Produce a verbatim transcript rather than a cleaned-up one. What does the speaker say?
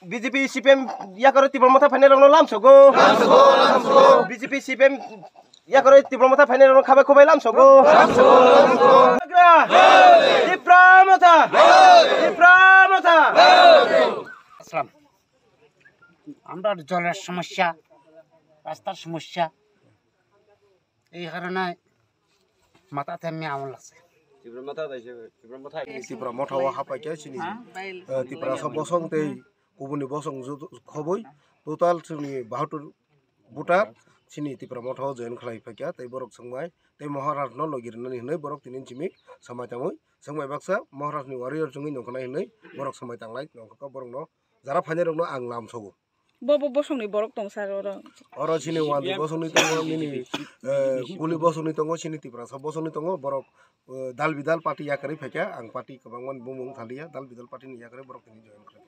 B J P C P M yakarwi Tipra Motha phainairokno lamsogo. B J P C P M yakarwi Tipra Motha phainairokno khabai khubai lamsogo. Tipra Motha! Tipra Motha! আসলাম। আমরা জলের সমস্যা, রাস্তার সমস্যা, এই কারণে মাথাতে আমি আমল আছে। Tipra Motha o hapai khe chini, eh, Tiprasa bosong tei kubuni bosong joto khobwi total chini bahatur voter chini Tipra Motha o join khlai phaikha, tei borok swngbai tei Maharaj no logi rwnani hinwi borok tini chimik samai tangwi swngbai baksa Maharaj ni warrior chwngwi nongkha hinwi borok samai tanglai nongkha borok no jara phainairokno ang lamsogo. Bo bo bosongni borok tong sar oro. Oro chini wandi bosongni tongo, nini, eh, kuli bosongni tongo, chini Tiprasa bosongni tongo, borok, eh, dal bidal party yakarwi phaikha, ang party kwbangmani bumung thaliya, dal bidal party ni yakarwi borok tini join khlai.